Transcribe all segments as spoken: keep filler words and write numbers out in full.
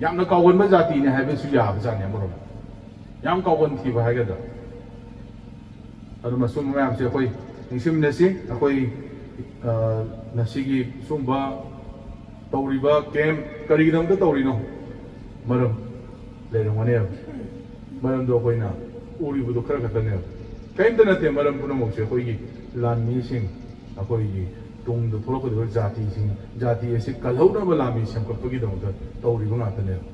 ꯌꯥꯝꯅ ꯀꯥꯎꯒꯟꯕ ꯖꯥꯇꯤꯅꯦ ꯍꯥꯏꯕꯁꯨ ꯌꯥꯕꯖꯥꯠꯅꯤ ꯑꯃꯔꯣꯝꯗ꯫ ꯌꯥꯝ ꯀꯥꯎꯒꯟꯈꯤꯕ ꯍꯥꯏꯒꯗ꯭ꯔꯥ? ꯑꯗꯨ ꯃꯁꯨꯝꯕ ꯃꯌꯥꯝꯁꯦ ꯑꯩꯈꯣꯏ ꯅꯤꯡꯁꯤꯡꯃꯤꯟꯅꯁꯤ꯫ ꯑꯩꯈꯣꯏ, ꯑ, ꯉꯁꯤꯒꯤ ꯁꯨꯝꯕ ꯇꯧꯔꯤꯕ ꯀꯦꯝ ꯀꯔꯤꯒꯤꯗꯃꯛꯇ ꯇꯧꯔꯤꯅꯣ? ꯃꯔꯝ ꯂꯩꯔꯝꯒꯅꯦꯕ꯫ ꯃꯔꯝꯗꯣ ꯑꯩꯈꯣꯏꯅ ꯎꯔꯤꯕꯗꯣ ꯈꯔ ꯈꯛꯇꯅꯦꯕ꯫ ꯀꯔꯤꯝꯇ ꯅꯠꯇꯦ꯫ ꯃꯔꯝ ꯄꯨꯝꯅꯃꯛꯁꯦ ꯑꯩꯈꯣꯏꯒꯤ ꯂꯥꯟꯃꯤꯁꯤꯡ, ꯑꯩꯈꯣꯏꯒꯤ ꯇꯨꯡꯗ ꯊꯣꯛꯂꯛꯀꯗꯧꯔꯤꯕ ꯖꯥꯇꯤꯁꯤꯡ, ꯖꯥꯇꯤ ꯑꯁꯤ ꯀꯜꯍꯧꯅꯕ ꯂꯥꯟꯃꯤ ꯁꯦꯝꯒꯠꯄꯒꯤꯗꯃꯛꯇ ꯇꯧꯔꯤꯕ ꯉꯥꯛꯇꯅꯦꯕ꯫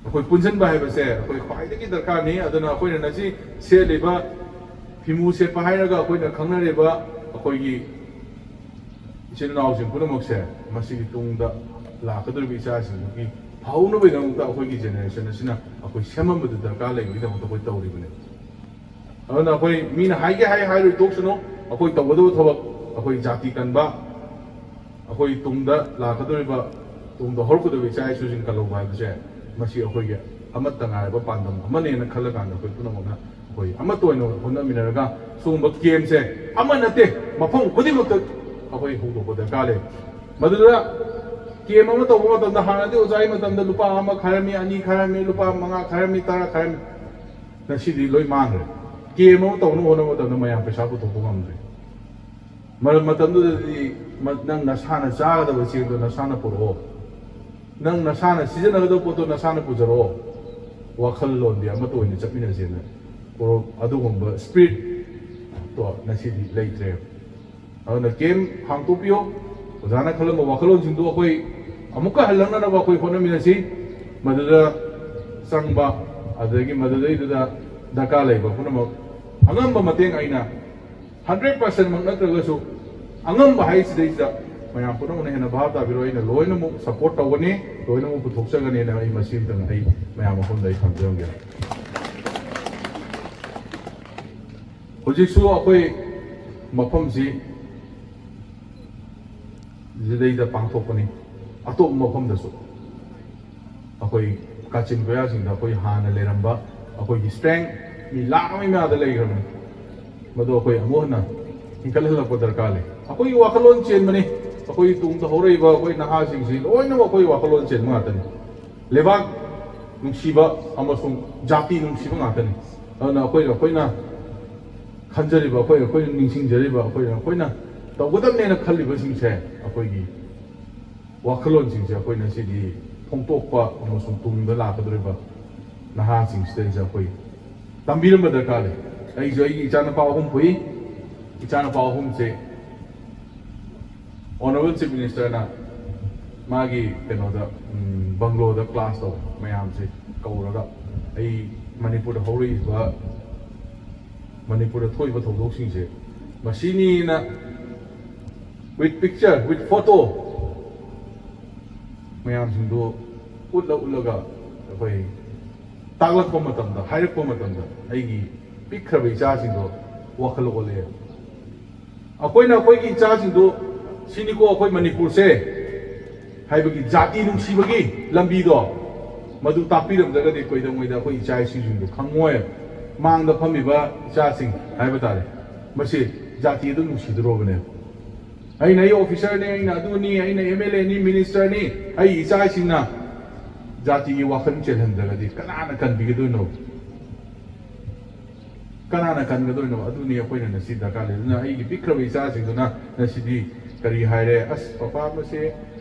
ꯑꯩꯈꯣꯏ ꯄꯨꯟꯁꯤꯟꯕ ꯍꯥꯏꯕꯁꯦ ꯑꯩꯈꯣꯏ ꯈ꯭ꯋꯥꯏꯗꯒꯤ ꯗꯔꯀꯥꯔꯅꯤ꯫ ꯑꯗꯨꯅ ꯑꯩꯈꯣꯏꯅ ꯉꯁꯤ ꯁꯦꯠꯂꯤꯕ ꯐꯤꯃꯨ ꯁꯦꯠꯄ ꯍꯥꯏꯔꯒ ꯑꯩꯈꯣꯏꯅ ꯈꯪꯅꯔꯤꯕ ꯑꯩꯈꯣꯏꯒꯤ ꯏꯆꯤꯜ ꯏꯅꯥꯎꯁꯤꯡ ꯄꯨꯝꯅꯃꯛꯁꯦ ꯃꯁꯤꯒꯤ ꯇꯨꯡꯗ ꯂꯥꯛꯀꯗꯧꯔꯤꯕ ꯏꯆꯥꯁꯤꯡꯗꯨꯒꯤ ꯐꯍꯧꯅꯕꯒꯤꯗꯃꯛꯇ ꯑꯩꯈꯣꯏꯒꯤ ꯖꯦꯅꯦꯔꯦꯁꯟ ꯑꯁꯤꯅ ꯑꯩꯈꯣꯏ ꯁꯦꯝꯃꯝꯕꯗꯨ ꯗꯔꯀꯥꯔ ꯂꯩꯕꯒꯤꯗꯃꯛꯇ ꯑꯩꯈꯣꯏ ꯇꯧꯔꯤꯕꯅꯦ꯫ ꯑꯗꯨꯅ ꯑꯩꯈꯣꯏ ꯃꯤꯅ ꯍꯥꯏꯒꯦ ꯍꯥꯏ ꯍꯥꯏꯔꯣꯏ ꯇꯣꯛꯁꯅꯨ, ꯑꯩꯈꯣꯏ ꯇꯧꯒꯗꯕ ꯊꯕꯛ, ꯑꯩꯈꯣꯏ ꯖꯥꯇꯤ ꯀꯟꯕ, ꯑꯩꯈꯣꯏ ꯇꯨꯡꯗ ꯂꯥꯛꯀꯗꯧꯔꯤꯕ, ꯇꯨꯡꯗ ꯍꯧꯔꯛꯀꯗꯧꯔꯤꯕ ꯏꯆꯥ ꯏꯁꯨꯁꯤꯡ ꯀꯜꯍꯧꯕ ꯍꯥꯏꯕꯁꯦ ꯃꯁꯤ ꯑꯩꯈꯣꯏꯒꯤ ꯑꯃꯠꯇ ꯉꯥꯏꯔꯕ ꯄꯥꯟꯗꯝ ꯑꯃꯅꯦꯅ ꯈꯜꯂꯀꯥꯟꯗ ꯑꯩꯈꯣꯏ ꯄꯨꯝꯅꯃꯛꯅ ꯑꯩꯈꯣꯏ ꯑꯃꯠꯇ ꯑꯣꯏꯅ ꯍꯣꯠꯅꯃꯤꯟꯅꯔꯒ ꯁꯤꯒꯨꯝꯕ ꯀꯦꯝꯁꯦ ꯑꯃ ꯅꯠꯇꯦ, ꯃꯐꯝ ꯈꯨꯗꯤꯡꯃꯛꯇ ꯑꯩꯈꯣꯏ ꯍꯧꯗꯣꯛꯄ ꯗꯔꯀꯥꯔ ꯂꯩ꯫ ꯃꯗꯨꯗ ꯀꯦꯝ ꯑꯃ ꯇꯧꯕ ꯃꯇꯝꯗ ꯍꯥꯟꯅꯗꯤ ꯑꯣꯖꯥꯒꯤ ꯃꯇꯝꯗ ꯂꯨꯄꯥ ꯑꯃ ꯈꯥꯏꯔꯝꯃꯤ, ꯑꯅꯤ ꯈꯥꯏꯔꯝꯃꯤ, ꯂꯨꯄꯥ ꯃꯉꯥ ꯈꯥꯏꯔꯝꯃꯤ, ꯇꯔꯥ ꯈꯥꯏꯔꯝꯃꯤ꯫ ꯉꯁꯤꯗꯤ ꯂꯣꯏ ꯃꯥꯡꯈ꯭ꯔꯦ꯫ ꯀꯦꯝ ꯑꯃ ꯇꯧꯅꯕ ꯍꯣꯠꯅꯕ ꯃꯇꯝꯗ ꯃꯌꯥꯝ ꯄꯩꯁꯥ ꯄꯨꯊꯣꯛꯄ ꯉꯝꯗ꯭ꯔꯦ꯫ ꯃꯔꯝ ꯃꯇꯝꯗꯨꯗꯗꯤ ꯃ-, ꯅꯪ ꯅꯁꯥꯅ ꯆꯥꯒꯗꯕ ꯆꯦꯡꯗꯣ ꯅꯁꯥꯅ ꯄꯨꯔꯛꯑꯣ, ꯅꯪ ꯅꯁꯥꯅ ꯁꯤꯖꯤꯟꯅꯒꯗꯕ ꯄꯣꯠꯇꯣ ꯅꯁꯥꯅ ꯄꯨꯖꯔꯛꯑꯣ, ꯋꯥꯈꯜꯂꯣꯟꯗꯤ ꯑꯃꯠꯇ ꯑꯣꯏꯅ ꯆꯠꯃꯤꯟꯅꯁꯦꯅ ꯀꯣ-, ꯑꯗꯨꯒꯨꯝꯕ ꯁ꯭ꯄꯤꯔꯤꯠꯇꯣ ꯉꯁꯤꯗꯤ ꯂꯩꯇ꯭ꯔꯦ꯫ ꯑꯗꯨꯅ ꯀꯦꯝ ꯍꯥꯡꯇꯣꯛꯄꯤꯌꯣ꯫ ꯑꯣꯖꯥꯅ ꯈꯜꯂꯝꯕ ꯋꯥꯈꯜꯂꯣꯟꯁꯤꯡꯗꯨ ꯑꯩꯈꯣꯏ ꯑꯃꯨꯛꯀ ꯍꯜꯂꯛꯅꯅꯕ ꯑꯩꯈꯣꯏ ꯍꯣꯠꯅꯃꯤꯟꯅꯁꯤ꯫ ꯃꯗꯨꯗ ꯆꯪꯕ, ꯑꯗꯨꯗꯒꯤ ꯃꯗꯨꯗꯩꯗꯨꯗ ꯗꯔꯀꯥꯔ ꯂꯩꯕ ꯄꯨꯝꯅꯃꯛ ꯑꯉꯝꯕ ꯃꯇꯦꯡ ꯑꯩꯅ ꯍꯟꯗ꯭ꯔꯦꯠ ꯄꯥꯔꯁꯦꯟꯃꯛ ꯅꯠꯇ꯭ꯔꯒꯁꯨ ꯑꯉꯝꯕ ꯍꯥꯏꯁꯤꯗꯩꯁꯤꯗ ꯃꯌꯥꯝ ꯄꯨꯝꯅꯃꯛꯅ ꯍꯦꯟꯅ ꯚꯥꯞ ꯇꯥꯕꯤꯔꯣ꯫ ꯑꯩꯅ ꯂꯣꯏꯅꯃꯛ ꯁꯞꯄꯣꯔꯠ ꯇꯧꯒꯅꯤ, ꯂꯣꯏꯅꯃꯛ ꯄꯨꯊꯣꯛꯆꯒꯅꯤꯅ ꯑꯩ ꯃꯁꯤꯃꯇꯪ ꯑꯩ ꯃꯌꯥꯝ ꯃꯐꯝꯗ ꯑꯩ ꯊꯝꯖꯔꯝꯒꯦ꯫ ꯍꯧꯖꯤꯛꯁꯨ ꯑꯩꯈꯣꯏ ꯃꯐꯝꯁꯤ ꯁꯤꯗꯩꯗ ꯄꯥꯡꯊꯣꯛꯄꯅꯤ꯫ ꯑꯇꯣꯞꯄ ꯃꯐꯝꯗꯁꯨ ꯑꯩꯈꯣꯏ ꯀꯥꯆꯤꯟ ꯀꯣꯌꯥꯁꯤꯡꯗ ꯑꯩꯈꯣꯏ ꯍꯥꯟꯅ ꯂꯩꯔꯝꯕ ꯑꯩꯈꯣꯏꯒꯤ ꯁ꯭ꯇꯔꯦꯡ ꯃꯤ ꯂꯥꯛ ꯑꯃꯒꯤ ꯃꯌꯥꯗ ꯂꯩꯈ꯭ꯔꯕꯅꯤ꯫ ꯃꯗꯨ ꯑꯩꯈꯣꯏ ꯑꯃꯨꯛ ꯍꯟꯅ ꯍꯤꯡꯒꯠꯍꯜꯂꯛꯄ ꯗꯔꯀꯥꯔ ꯂꯩ꯫ ꯑꯩꯈꯣꯏꯒꯤ ꯋꯥꯈꯜꯂꯣꯟ ꯆꯦꯟꯕꯅꯤ꯫ ꯑꯩꯈꯣꯏ ꯇꯨꯡꯗ ꯍꯧꯔꯛꯏꯕ ꯑꯩꯈꯣꯏ ꯅꯍꯥꯁꯤꯡꯁꯤ ꯂꯣꯏꯅꯃꯛ ꯑꯩꯈꯣꯏ ꯋꯥꯈꯜꯂꯣꯟ ꯆꯦꯟꯕ ꯉꯥꯛꯇꯅꯤ꯫ ꯂꯩꯕꯥꯛ ꯅꯨꯡꯁꯤꯕ ꯑꯃꯁꯨꯡ ꯖꯥꯇꯤ ꯅꯨꯡꯁꯤꯕ ꯉꯥꯛꯇꯅꯤ꯫ ꯑꯗꯨꯅ ꯑꯩꯈꯣꯏ, ꯑꯩꯈꯣꯏꯅ ꯈꯟꯖꯔꯤꯕ, ꯑꯩꯈꯣꯏ, ꯑꯩꯈꯣꯏꯅ ꯅꯤꯡꯁꯤꯡꯖꯔꯤꯕ, ꯑꯩꯈꯣꯏꯅ, ꯑꯩꯈꯣꯏꯅ ꯇꯧꯒꯗꯕꯅꯦꯅ ꯈꯜꯂꯤꯕꯁꯤꯡꯁꯦ, ꯑꯩꯈꯣꯏꯒꯤ ꯋꯥꯈꯜꯂꯣꯟꯁꯤꯡꯁꯦ ꯑꯩꯈꯣꯏ ꯉꯁꯤꯗꯤ ꯐꯣꯡꯗꯣꯛꯄ ꯑꯃꯁꯨꯡ ꯇꯨꯡꯗ ꯂꯥꯛꯀꯗꯧꯔꯤꯕ ꯅꯍꯥꯁꯤꯡꯁꯤꯗꯩꯁꯤꯗ ꯑꯩꯈꯣꯏ ꯇꯝꯕꯤꯔꯝꯕ ꯗꯔꯀꯥꯔ ꯂꯩ꯫ ꯑꯩꯁꯨ ꯑꯩꯒꯤ ꯏꯆꯥꯅꯨꯄꯥ ꯑꯍꯨꯝ ꯄꯣꯛꯏ꯫ ꯏꯆꯥꯅꯨꯄꯥ ꯑꯍꯨꯝꯁꯦ Honourable Chief Minister ꯅ ꯃꯥꯒꯤ ꯀꯩꯅꯣꯗ, ꯎꯝ, ꯕꯪꯒ꯭ꯂꯣꯗ class ꯇꯧꯕ ꯃꯌꯥꯝꯁꯦ ꯀꯧꯔꯒ, ꯑꯩ ꯃꯅꯤꯄꯨꯔꯗ ꯍꯧꯔꯛꯏꯕ, ꯃꯅꯤꯄꯨꯔꯗ ꯊꯣꯛꯏꯕ ꯊꯧꯗꯣꯛꯁꯤꯡꯁꯦ ꯃꯁꯤꯅꯤꯅ with picture, with photo ꯃꯌꯥꯝꯁꯤꯡꯗꯣ ꯎꯠꯂ ꯎꯠꯂꯒ ꯑꯩꯈꯣꯏ ꯇꯥꯛꯂꯛꯄ ꯃꯇꯝꯗ, ꯍꯥꯏꯔꯛꯄ ꯃꯇꯝꯗ ꯑꯩꯒꯤ ꯄꯤꯛꯈ꯭ꯔꯕ ꯏꯆꯥꯁꯤꯡꯗꯣ ꯋꯥꯈꯜ ꯑꯣꯜꯂꯛꯑꯦ꯫ ꯑꯩꯈꯣꯏꯅ ꯑꯩꯈꯣꯏꯒꯤ ꯏꯆꯥꯁꯤꯡꯗꯣ ꯁꯤꯅꯤꯀꯣ ꯑꯩꯈꯣꯏ ꯃꯅꯤꯄꯨꯔꯁꯦ ꯍꯥꯏꯕꯒꯤ ꯖꯥꯇꯤ ꯅꯨꯡꯁꯤꯕꯒꯤ ꯂꯝꯕꯤꯗꯣ ꯃꯗꯨ ꯇꯥꯛꯄꯤꯔꯝꯗ꯭ꯔꯒꯗꯤ ꯀꯩꯗꯧꯉꯩꯗ ꯑꯩꯈꯣꯏ ꯏꯆꯥ ꯏꯁꯨꯁꯤꯡꯗꯣ ꯈꯪꯉꯣꯏ꯫ ꯃꯥꯡꯗ ꯐꯝꯃꯤꯕ ꯏꯆꯥꯁꯤꯡ ꯍꯥꯏꯕ ꯇꯥꯔꯦ, ꯃꯁꯤ ꯖꯥꯇꯤ ꯑꯗꯨ ꯅꯨꯡꯁꯤꯗꯣꯔꯕꯅꯦꯕ꯫ ꯑꯩꯅ ꯑꯩ officer ꯅꯤ, ꯑꯩꯅ ꯑꯗꯨꯅꯤ, ꯑꯩꯅ M L A ꯅꯤ, minister ꯅꯤ, ꯑꯩ ꯏꯆꯥꯁꯤꯡꯅ ꯖꯥꯇꯤꯒꯤ ꯋꯥꯈꯜ ꯆꯦꯜꯍꯟꯗ꯭ꯔꯒꯗꯤ ꯀꯅꯥꯅ ꯀꯟꯕꯤꯒꯗꯣꯏꯅꯣ? ꯀꯅꯥꯅ ꯀꯟꯒꯗꯣꯏꯅꯣ? ꯑꯗꯨꯅꯤ ꯑꯩꯈꯣꯏꯅ ꯉꯁꯤ ꯗꯔꯀꯥꯔ ꯂꯩ꯫ ꯑꯗꯨꯅ ꯑꯩꯒꯤ ꯄꯤꯛꯈ꯭ꯔꯕ ꯏꯆꯥꯁꯤꯡꯗꯨꯅ ꯉꯁꯤꯗꯤ ꯀꯔꯤ ꯍꯥꯏꯔꯦ? "ꯑꯁ, ꯄꯄꯥ, ꯃꯁꯦ,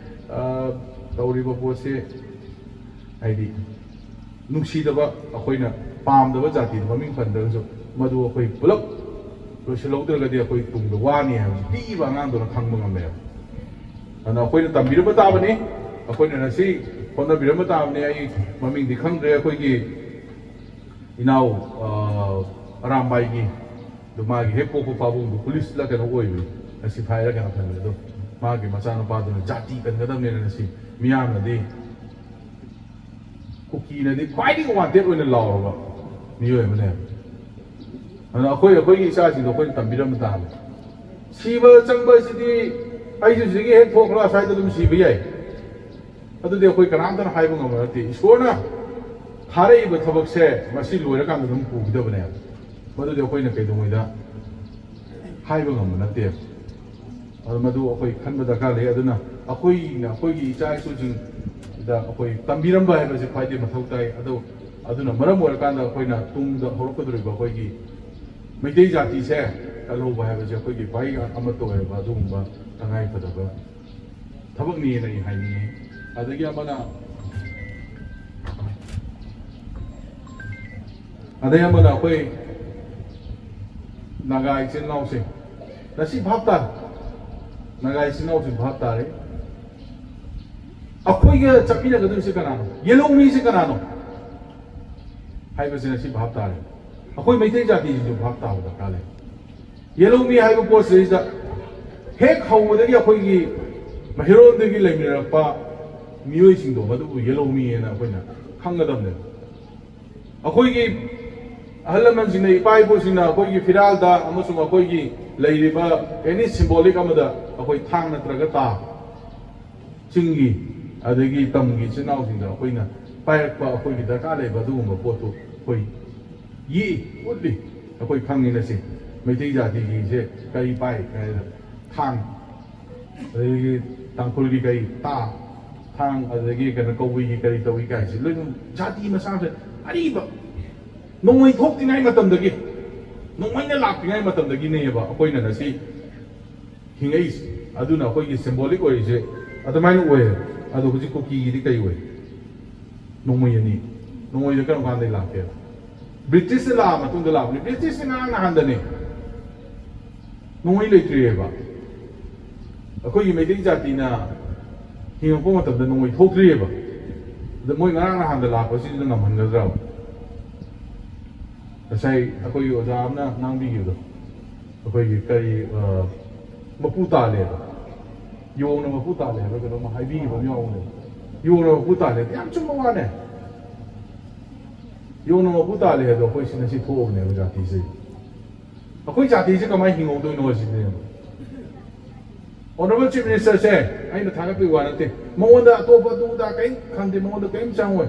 ꯑ, ꯇꯧꯔꯤꯕ ꯄꯣꯠꯁꯦ, ꯍꯥꯏꯗꯤ, ꯅꯨꯡꯁꯤꯗꯕ, ꯑꯩꯈꯣꯏꯅ ꯄꯥꯝꯗꯕ ꯖꯥꯇꯤꯗ ꯃꯃꯤꯡ ꯄꯟꯗ꯭ꯔꯒꯁꯨ, ꯃꯗꯨ ꯑꯩꯈꯣꯏ ꯄꯨꯂꯞ ꯂꯣꯏꯁꯤꯜꯍꯧꯗ꯭ꯔꯒꯗꯤ ꯑꯩꯈꯣꯏ ꯇꯨꯡꯗ ꯋꯥꯅꯤ ꯍꯥꯏꯕꯁꯤ ꯄꯤꯛꯏꯕ ꯑꯉꯥꯡꯗꯨꯅ ꯈꯪꯕ ꯉꯝꯃꯦꯕ꯫ ꯑꯗꯨꯅ ꯑꯩꯈꯣꯏꯅ ꯇꯝꯕꯤꯔꯝꯕ ꯇꯥꯕꯅꯤ, ꯑꯩꯈꯣꯏꯅ ꯉꯁꯤ ꯍꯣꯠꯅꯕꯤꯔꯝꯕ ꯇꯥꯕꯅꯤ꯫ ꯑꯩ ꯃꯃꯤꯡꯗꯤ ꯈꯪꯗ꯭ꯔꯦ, ꯑꯩꯈꯣꯏꯒꯤ ꯏꯅꯥꯎ, ꯑ, ꯑꯔꯥꯝꯕꯥꯏꯒꯤ, ꯑꯗꯨ ꯃꯥꯒꯤ ꯍꯦꯛ ꯄꯣꯛꯄ ꯄꯥꯕꯨꯡꯗꯨ ꯄꯨꯂꯤꯁꯂ ꯀꯩꯅꯣ ꯑꯣꯏꯕꯅꯤ, ꯁꯤꯐꯥꯏꯔ ꯀꯩꯅꯣ ꯈꯟꯕꯅꯤ꯫ ꯑꯗꯣ ꯃꯥꯒꯤ ꯃꯆꯥꯅꯨꯄꯥꯗꯨꯅ ꯖꯥꯇꯤ ꯀꯟꯒꯗꯕꯅꯦꯅ ꯉꯁꯤ ꯃꯤꯌꯥꯝꯅꯗꯤ, ꯀꯨꯀꯤꯅꯗꯤ ꯈ꯭ꯋꯥꯏꯗꯒꯤ wanted ꯑꯣꯏꯅ ꯂꯥꯎꯔꯕ ꯃꯤꯑꯣꯏ ꯑꯃꯅꯦꯕ꯫ ꯑꯗꯨꯅ ꯑꯩꯈꯣꯏ, ꯑꯩꯈꯣꯏꯒꯤ ꯏꯆꯥꯁꯤꯡꯗꯣ ꯑꯩꯈꯣꯏꯅ ꯇꯝꯕꯤꯔꯝꯕ ꯇꯥꯕꯅꯤ꯫ ꯁꯤꯕ ꯆꯪꯕ ꯑꯁꯤꯗꯤ ꯑꯩꯁꯨ ꯁꯤꯗꯒꯤ ꯍꯦꯛ ꯊꯣꯛꯈ꯭ꯔ ꯁ꯭ꯋꯥꯏꯗ ꯑꯗꯨꯝ ꯁꯤꯕ ꯌꯥꯏ꯫ ꯑꯗꯨꯗꯤ ꯑꯩꯈꯣꯏ ꯀꯅꯥꯝꯇꯅ ꯍꯥꯏꯕ ꯉꯝꯕ ꯅꯠꯇꯦ꯫ ꯏꯁꯣꯔꯅ ꯊꯥꯔꯛꯏꯕ ꯊꯕꯛꯁꯦ ꯃꯁꯤ ꯂꯣꯏꯔꯀꯥꯟꯗ ꯑꯗꯨꯝ ꯄꯨꯈꯤꯗꯕꯅꯦꯕ꯫ ꯃꯗꯨꯗꯤ ꯑꯩꯈꯣꯏꯅ ꯀꯩꯗꯧꯉꯩꯗ ꯍꯥꯏꯕ ꯉꯝꯕ ꯅꯠꯇꯦꯕ꯫ ꯃꯗꯨ ꯑꯩꯈꯣꯏ ꯈꯟꯕ ꯗꯔꯀꯥꯔ ꯂꯩ꯫ ꯑꯗꯨꯅ ꯑꯩꯈꯣꯏꯅ ꯑꯩꯈꯣꯏꯒꯤ ꯏꯆꯥ ꯏꯁꯨꯁꯤꯡꯗ ꯑꯩꯈꯣꯏ ꯇꯝꯕꯤꯔꯝꯕ ꯍꯥꯏꯕꯁꯤ ꯈ꯭ꯋꯥꯏꯗꯒꯤ ꯃꯊꯧ ꯇꯥꯏ꯫ ꯑꯗꯣ ꯑꯗꯨꯅ ꯃꯔꯝ ꯑꯣꯏꯔꯀꯥꯟꯗ ꯑꯩꯈꯣꯏꯅ ꯇꯨꯡꯗ ꯍꯧꯔꯛꯀꯗꯧꯔꯤꯕ ꯑꯩꯈꯣꯏꯒꯤ ꯃꯩꯇꯩ ꯖꯥꯇꯤꯁꯦ ꯀꯜꯍꯧꯕ ꯍꯥꯏꯕꯁꯦ ꯑꯩꯈꯣꯏꯒꯤ ꯈ꯭ꯋꯥꯏ ꯑꯃꯠꯇ ꯑꯣꯏꯔꯕ ꯑꯗꯨꯒꯨꯝꯕ ꯇꯉꯥꯏꯐꯗꯕ ꯊꯕꯛꯅꯤꯅ ꯑꯩ ꯍꯥꯏꯅꯤꯡꯉꯤ꯫ ꯑꯗꯒꯤ ꯑꯃꯅ ꯑꯗꯩ ꯑꯃꯅ ꯑꯩꯈꯣꯏ ꯅꯥꯒꯥ ꯏꯆꯤꯟ ꯏꯅꯥꯎꯁꯤꯡ ꯉꯁꯤ ꯚꯥꯞ ꯇꯥꯔꯦ꯫ ꯅꯥꯒꯥ ꯏꯆꯤꯟ ꯏꯅꯥꯎꯁꯤꯡ ꯚꯥꯞ ꯇꯥꯔꯦ꯫ ꯑꯩꯈꯣꯏꯒ ꯆꯠꯃꯤꯟꯅꯒꯗꯣꯏꯁꯦ ꯀꯅꯥꯅꯣ? ꯌꯦꯜꯍꯧꯃꯤꯁꯦ ꯀꯅꯥꯅꯣ ꯍꯥꯏꯕꯁꯦ ꯉꯁꯤ ꯚꯥꯞ ꯇꯥꯔꯦ꯫ ꯑꯩꯈꯣꯏ ꯃꯩꯇꯩ ꯖꯥꯇꯤꯁꯤꯁꯨ ꯚꯥꯞ ꯇꯥꯕ ꯗꯔꯀꯥꯔ ꯂꯩ꯫ ꯌꯦꯜꯍꯧꯃꯤ ꯍꯥꯏꯕ ꯄꯣꯠꯁꯤꯗꯩꯁꯤꯗ ꯍꯦꯛ ꯍꯧꯕꯗꯒꯤ ꯑꯩꯈꯣꯏꯒꯤ ꯃꯩꯔꯣꯟꯗꯒꯤ ꯂꯩꯃꯤꯟꯅꯔꯛꯄ ꯃꯤꯑꯣꯏꯁꯤꯡꯗꯣ ꯃꯗꯨꯕꯨ ꯌꯦꯜꯍꯧꯃꯤ ꯍꯥꯏꯅ ꯑꯩꯈꯣꯏꯅ ꯈꯪꯒꯗꯕꯅꯦꯕ꯫ ꯑꯩꯈꯣꯏꯒꯤ ꯑꯍꯜ ꯂꯃꯟꯁꯤꯡꯅ, ꯏꯄꯥ ꯏꯄꯨꯁꯤꯡꯅ ꯑꯩꯈꯣꯏꯒꯤ ꯐꯤꯔꯥꯜꯗ ꯑꯃꯁꯨꯡ ꯑꯩꯈꯣꯏꯒꯤ ꯂꯩꯔꯤꯕ ꯑꯦꯅꯤ ꯁꯤꯝꯕꯣꯂꯤꯛ ꯑꯃꯗ ꯑꯩꯈꯣꯏ ꯊꯥꯡ ꯅꯠꯇ꯭ꯔꯒ ꯇꯥ, ꯆꯤꯡꯒꯤ ꯑꯗꯒꯤ ꯇꯝꯒꯤ ꯏꯆꯤꯟ ꯏꯅꯥꯎꯁꯤꯡꯗ ꯑꯩꯈꯣꯏꯅ ꯄꯥꯏꯔꯛꯄ ꯑꯩꯈꯣꯏꯒꯤ ꯗꯔꯀꯥꯔ ꯂꯩꯕ ꯑꯗꯨꯒꯨꯝꯕ ꯄꯣꯠꯇꯨ ꯑꯩꯈꯣꯏ ꯌꯦꯛꯏ, ꯎꯠꯂꯤ꯫ ꯑꯩꯈꯣꯏ ꯈꯪꯉꯤ ꯉꯁꯤ ꯃꯩꯇꯩ ꯖꯥꯇꯤꯒꯤꯁꯦ ꯀꯔꯤ ꯄꯥꯏ ꯍꯥꯏꯗ ꯊꯥꯡ, ꯑꯗꯒꯤ ꯇꯥꯡꯈꯨꯜꯒꯤ ꯀꯔꯤ ꯇꯥ, ꯊꯥꯡ, ꯑꯗꯒꯤ ꯀꯩꯅꯣ ꯀꯧꯕꯤꯒꯤ ꯀꯔꯤ ꯇꯧꯏ ꯀꯥꯏꯁꯦ ꯂꯣꯏꯅ ꯖꯥꯇꯤ ꯃꯁꯥꯁꯦ ꯑꯔꯤꯕ ꯅꯣꯡꯃꯩ ꯊꯣꯛꯇ꯭ꯔꯤꯉꯩ ꯃꯇꯝꯗꯒꯤ, ꯅꯣꯡꯃꯩꯅ ꯂꯥꯛꯇ꯭ꯔꯤꯉꯩ ꯃꯇꯝꯗꯒꯤꯅꯦꯕ ꯑꯩꯈꯣꯏꯅ ꯉꯁꯤ ꯍꯤꯡꯉꯛꯏꯁꯦ꯫ ꯑꯗꯨꯅ ꯑꯩꯈꯣꯏꯒꯤ ꯁꯤꯝꯕꯣꯂꯤꯛ ꯑꯣꯏꯔꯤꯁꯦ ꯑꯗꯨꯃꯥꯏꯅ ꯑꯣꯏꯌꯦ꯫ ꯑꯗꯣ ꯍꯧꯖꯤꯛ ꯀꯨꯀꯤꯒꯤꯗꯤ ꯀꯔꯤ ꯑꯣꯏ? ꯅꯣꯡꯃꯩ ꯑꯅꯤ꯫ ꯅꯣꯡꯃꯩꯗꯣ ꯀꯔꯝ ꯀꯥꯟꯗꯒꯤ ꯂꯥꯛꯀꯦ? ꯕ꯭ꯔꯤꯇꯤꯁꯅ ꯂꯥꯛꯑ ꯃꯇꯨꯡꯗ ꯂꯥꯛꯄꯅꯤ꯫ ꯕ꯭ꯔꯤꯇꯤꯁꯁꯤ ꯉꯔꯥꯡ ꯅꯍꯥꯟꯗꯅꯦ꯫ ꯅꯣꯡꯃꯩ ꯂꯩꯇ꯭ꯔꯤꯑꯕ꯫ ꯑꯩꯈꯣꯏꯒꯤ ꯃꯩꯇꯩ ꯖꯥꯇꯤꯅ ꯍꯤꯡꯉꯛꯄ ꯃꯇꯝꯗ ꯅꯣꯡꯃꯩ ꯊꯣꯛꯇ꯭ꯔꯤꯑꯕ꯫ ꯑꯗ ꯃꯣꯏ ꯉꯔꯥꯡ ꯅꯍꯥꯟꯗ ꯂꯥꯛꯄꯁꯤꯗ ꯉꯝꯍꯟꯒꯗ꯭ꯔꯕ? ꯉꯁꯥꯏ ꯑꯩꯈꯣꯏꯒꯤ ꯑꯣꯖꯥ ꯑꯃꯅ ꯉꯥꯡꯕꯤꯈꯤꯕꯗꯣ, ꯑꯩꯈꯣꯏꯒꯤ ꯀꯔꯤ, ꯑ, ꯃꯄꯨ ꯇꯥꯜꯂꯦꯕ, ꯌꯣꯡꯅ ꯃꯄꯨ ꯇꯥꯜꯂꯦ ꯍꯥꯏꯕ ꯀꯩꯅꯣꯝ ꯍꯥꯏꯕꯤꯈꯤꯕ ꯑꯃ ꯌꯥꯎꯕꯅꯦꯕ꯫ ꯌꯣꯡꯅ ꯃꯄꯨ ꯇꯥꯜꯂꯦ, ꯌꯥꯝ ꯆꯨꯝꯕ ꯋꯥꯅꯦ꯫ ꯌꯣꯡꯅ ꯃꯄꯨ ꯇꯥꯜꯂꯦ ꯍꯥꯏꯗꯣ ꯑꯩꯈꯣꯏ ꯁꯤ ꯉꯁꯤ ꯊꯣꯛꯑꯕꯅꯦꯕ ꯖꯥꯇꯤꯁꯦ꯫ ꯑꯩꯈꯣꯏ ꯖꯥꯇꯤꯁꯦ ꯀꯃꯥꯏꯅ ꯍꯤꯡꯍꯧꯗꯣꯏꯅꯣ ꯁꯤꯅꯦꯕ꯫ ꯑꯣꯅꯔꯦꯕꯜ ꯆꯤꯐ ꯃꯤꯅꯤꯁꯇꯔꯁꯦ ꯑꯩꯅ ꯊꯥꯒꯠꯄꯒꯤ ꯋꯥ ꯅꯠꯇꯦ, ꯃꯉꯣꯟꯗ ꯑꯇꯣꯞꯄ ꯑꯗꯨ ꯑꯗꯥ ꯀꯔꯤꯝ ꯈꯪꯗꯦ, ꯃꯉꯣꯟꯗ ꯀꯔꯤꯝ ꯆꯪꯉꯣꯏ꯫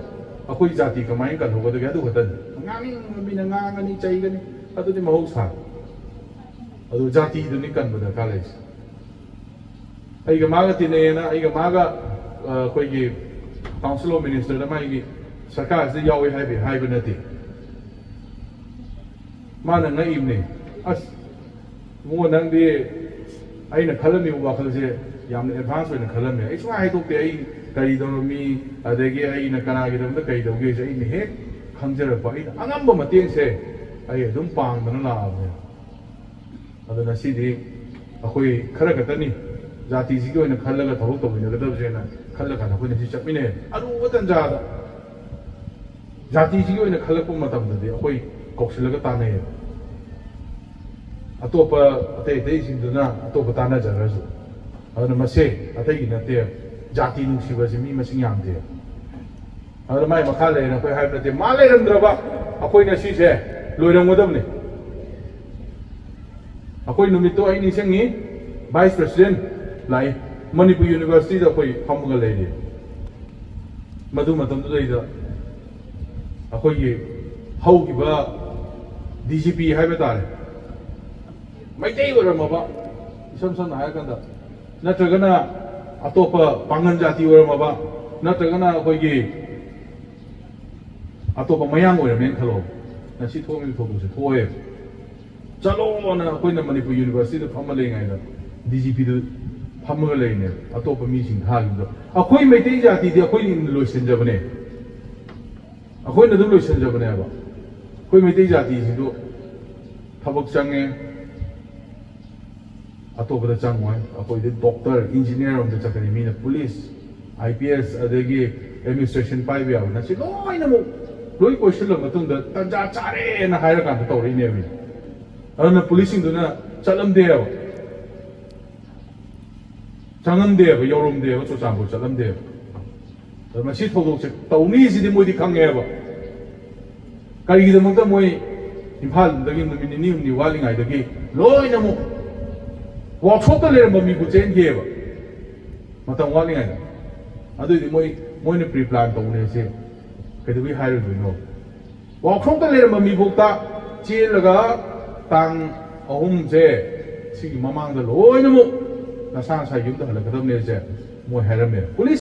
ꯑꯩꯈꯣꯏ ꯖꯥꯇꯤ ꯀꯃꯥꯏꯅ ꯀꯜꯍꯧꯒꯗꯒꯦ ꯑꯗꯨ ꯈꯛꯇꯅꯤ꯫ ꯉꯥꯡꯅꯤꯡꯕ ꯃꯤꯅ ꯉꯥꯡꯒꯅꯤ, ꯆꯩꯒꯅꯤ, ꯑꯗꯨꯗꯤ ꯃꯍꯧꯁꯥꯅꯤ꯫ ꯑꯗꯨ ꯖꯥꯇꯤꯗꯨꯅꯤ ꯀꯟꯕ ꯗꯔꯀꯥꯔ ꯂꯩꯔꯤꯁꯦ꯫ ꯑꯩꯒ ꯃꯥꯒ ꯇꯤꯟꯅꯩꯌꯦꯅ, ꯑꯩꯒ ꯃꯥꯒ ꯑ, ꯑꯩꯈꯣꯏꯒꯤ ꯀꯥꯎꯟꯁꯤꯜ ꯑꯣꯐ ꯃꯤꯅꯤꯁꯇꯔꯗ ꯃꯥꯒꯤ ꯁꯔꯀꯥꯔꯁꯤꯗ ꯌꯥꯎꯏ ꯍꯥꯏꯕ ꯍꯥꯏꯕ ꯅꯠꯇꯦ꯫ ꯃꯥꯅ ꯉꯛꯏꯕꯅꯦ꯫ "ꯑꯁ, ꯏꯕꯨꯡꯉꯣ, ꯅꯪꯗꯤ ꯑꯩꯅ ꯈꯜꯂꯝꯃꯤꯕ ꯋꯥꯈꯜꯁꯦ ꯌꯥꯝꯅ ꯑꯦꯗꯚꯥꯟꯁ ꯑꯣꯏꯅ ꯈꯜꯂꯝꯃꯦ꯫ ꯑꯩ ꯁꯨꯡꯍꯥꯏ ꯍꯥꯏꯗꯣꯛꯇꯦ, ꯑꯩ ꯀꯔꯤ ꯇꯧꯔꯝꯃꯤ, ꯑꯗꯒꯤ ꯑꯩꯅ ꯀꯅꯥꯒꯤꯗꯃꯛꯇ ꯀꯔꯤ ꯇꯧꯒꯦꯁꯦ ꯑꯩꯅ ꯍꯦꯛ ꯈꯪꯖꯔꯛꯄ, ꯑꯩꯅ ꯑꯉꯝꯕ ꯃꯇꯦꯡꯁꯦ ꯑꯩ ꯑꯗꯨꯝ ꯄꯥꯡꯗꯅ ꯂꯥꯛꯑꯕꯅꯦ꯫ ꯑꯗꯣ ꯉꯁꯤꯗꯤ ꯑꯩꯈꯣꯏ ꯈꯔ ꯈꯛꯇꯅꯤ, ꯖꯥꯇꯤꯁꯤꯒꯤ ꯑꯣꯏꯅ ꯈꯜꯂꯒ ꯊꯕꯛ ꯇꯧꯃꯤꯟꯅꯒꯗꯕꯁꯦꯅ ꯈꯜꯂ ꯀꯥꯟꯗ ꯑꯩꯈꯣꯏꯅ ꯁꯤ ꯆꯠꯃꯤꯟꯅꯩ꯫ ꯑꯔꯨꯕ ꯇꯥꯟꯖꯥꯗ ꯖꯥꯇꯤꯁꯤꯒꯤ ꯑꯣꯏꯅ ꯈꯜꯂꯛꯄ ꯃꯇꯝꯗꯗꯤ ꯑꯩꯈꯣꯏ ꯀꯧꯁꯤꯜꯂꯒ ꯇꯥꯟꯅꯩꯌꯦꯕ꯫ ꯑꯇꯣꯞꯄ, ꯑꯇꯩ ꯑꯇꯩꯁꯤꯡꯗꯨꯅ ꯑꯇꯣꯞꯄ ꯇꯥꯟꯅꯖꯔꯁꯨ꯫ ꯑꯗꯨꯅ ꯃꯁꯦ ꯑꯇꯩꯒꯤ ꯅꯠꯇꯦ, ꯖꯥꯇꯤ ꯅꯨꯡꯁꯤꯕꯁꯤ ꯃꯤ ꯃꯁꯤꯡ ꯌꯥꯝꯗꯦ꯫ ꯑꯗꯨꯅ ꯃꯥꯏ ꯃꯈꯥ ꯂꯩꯔꯦꯅ ꯑꯩꯈꯣꯏ ꯍꯥꯏꯕ ꯅꯠꯇꯦ꯫ ꯃꯥ ꯂꯩꯔꯝꯗ꯭ꯔꯕ ꯑꯩꯈꯣꯏꯅ ꯁꯤꯁꯦ ꯂꯣꯏꯔꯝꯒꯗꯕꯅꯤ꯫ ꯑꯩꯈꯣꯏ ꯅꯨꯃꯤꯠꯇꯣ ꯑꯩ ꯅꯤꯡꯁꯤꯡꯉꯤ, ꯚꯥꯏꯁ ꯄ꯭ꯔꯁꯤꯗꯦꯟ ꯂꯥꯛꯏ, ꯃꯅꯤꯄꯨꯔ ꯌꯨꯅꯤꯚꯔꯁꯤꯇꯤꯗ ꯑꯩꯈꯣꯏ ꯐꯝꯃꯒ ꯂꯩꯔꯤ꯫ ꯃꯗꯨ ꯃꯇꯝꯗꯨꯗꯩꯗ ꯑꯩꯈꯣꯏꯒꯤ ꯍꯧꯈꯤꯕ ꯗꯤ ꯖꯤ ꯄꯤ ꯍꯥꯏꯕ ꯇꯥꯔꯦ, ꯃꯩꯇꯩ ꯑꯣꯏꯔꯝꯃꯕ, ꯏꯁꯝ ꯁꯝꯅ ꯍꯥꯏꯔꯀꯥꯟꯗ, ꯅꯠꯇ꯭ꯔꯒꯅ ꯑꯇꯣꯞꯄ ꯄꯥꯡꯒꯜ ꯖꯥꯇꯤ ꯑꯣꯏꯔꯝꯃꯕ, ꯅꯠꯇ꯭ꯔꯒꯅ ꯑꯩꯈꯣꯏꯒꯤ ꯑꯇꯣꯞꯄ ꯃꯌꯥꯡ ꯑꯣꯏꯔꯝꯃꯦꯅ ꯈꯜꯂꯣ, ꯉꯁꯤ ꯊꯣꯛꯂꯤꯕ ꯊꯧꯗꯣꯛꯁꯦ ꯊꯣꯛꯑꯦꯕ꯫ ꯆꯠꯂꯣꯅ ꯑꯩꯈꯣꯏꯅ ꯃꯅꯤꯄꯨꯔ ꯌꯨꯅꯤꯚꯔꯁꯤꯇꯤꯗ ꯐꯝꯃ ꯂꯩꯔꯤꯉꯩꯗ ꯗꯤ ꯖꯤ ꯄꯤꯗꯨ ꯐꯝꯃꯒ ꯂꯩꯔꯤꯅꯦꯕ, ꯑꯇꯣꯞꯄ ꯃꯤꯁꯤꯡ ꯊꯥꯈꯤꯕꯗꯣ꯫ ꯑꯩꯈꯣꯏ ꯃꯩꯇꯩ ꯖꯥꯇꯤꯗꯤ ꯑꯩꯈꯣꯏꯅ ꯂꯣꯏꯁꯤꯟꯖꯕꯅꯦ, ꯑꯩꯈꯣꯏꯅ ꯑꯗꯨꯝ ꯂꯣꯏꯁꯤꯟꯖꯕꯅꯦꯕ꯫ ꯑꯩꯈꯣꯏ ꯃꯩꯇꯩ ꯖꯥꯇꯤꯁꯤꯁꯨ ꯊꯕꯛ ꯆꯪꯉꯦ, ꯑꯇꯣꯞꯄꯗ ꯆꯪꯉꯣꯏ꯫ ꯑꯩꯈꯣꯏꯗꯤ ꯗꯣꯛꯇꯔ, ꯏꯟꯖꯤꯅꯤꯌꯥꯔ ꯔꯣꯝꯗ ꯆꯠꯀꯅꯤ, ꯃꯤꯅ ꯄꯨꯂꯤꯁ, ꯑꯥꯏ ꯄꯤ ꯑꯦꯁ, ꯑꯗꯒꯤ ꯑꯦꯗꯃꯤꯅꯤꯁꯇ꯭ꯔꯦꯁꯟ ꯄꯥꯏꯕ ꯌꯥꯕ꯫ ꯃꯁꯤ ꯂꯣꯏꯅꯃꯛ ꯂꯣꯏ ꯀꯣꯏꯁꯤꯜꯂ ꯃꯇꯨꯡꯗ ꯇꯟꯖꯥ ꯆꯥꯔꯦꯅ ꯍꯥꯏꯔꯀꯥꯟꯗ ꯇꯧꯔꯛꯏꯅꯦꯕ꯫ ꯑꯗꯨꯅ ꯄꯨꯂꯤꯁꯁꯤꯡꯗꯨꯅ ꯆꯠꯂꯝꯗꯦꯕ, ꯆꯪꯉꯝꯗꯦꯕ, ꯌꯧꯔꯝꯗꯦꯕ, ꯆꯨꯔꯆꯥꯟꯄꯨꯔ ꯆꯠꯂꯝꯗꯦꯕ꯫ ꯑꯗꯣ ꯃꯁꯤ ꯊꯧꯗꯣꯛꯁꯦ ꯇꯧꯅꯤꯁꯤꯗꯤ ꯃꯣꯏꯗꯤ ꯈꯪꯉꯦꯕ꯫ ꯀꯔꯤꯒꯤꯗꯃꯛꯇ ꯃꯣꯏ ꯏꯝꯐꯥꯜꯗꯒꯤ ꯅꯨꯃꯤꯠ ꯅꯤꯅꯤ ꯍꯨꯝꯅꯤ ꯋꯥꯠꯂꯤꯉꯩꯗꯒꯤ ꯂꯣꯏꯅꯃꯛ ꯋꯥꯛꯁꯣꯞꯇ ꯂꯩꯔꯝꯕ ꯃꯤꯕꯨ ꯆꯦꯟꯈꯤꯑꯕ, ꯃꯇꯝ ꯋꯥꯠꯂꯤꯉꯩꯗ? ꯑꯗꯨꯏꯗꯤ ꯃꯣꯏ, ꯃꯣꯏꯅ ꯄ꯭ꯔꯤ ꯄ꯭ꯂꯥꯟ ꯇꯧꯕꯅꯦ ꯁꯦ, ꯀꯩꯗꯧꯕꯩ ꯍꯥꯏꯔꯣꯏꯗꯣꯏꯅꯣ? ꯋꯥꯛꯁꯣꯞꯇ ꯂꯩꯔꯝꯕ ꯃꯤꯐꯧꯇ ꯆꯦꯜꯂꯒ ꯇꯥꯡ ꯑꯍꯨꯝꯁꯦ ꯁꯤꯒꯤ ꯃꯃꯥꯡꯗ ꯂꯣꯏꯅꯃꯛ ꯅꯁꯥ ꯅꯁꯥ ꯌꯨꯝꯗ ꯍꯜꯂꯛꯀꯗꯕꯅꯦꯁꯦ ꯃꯣꯏ ꯍꯥꯏꯔꯝꯃꯦ꯫ ꯄꯨꯂꯤꯁ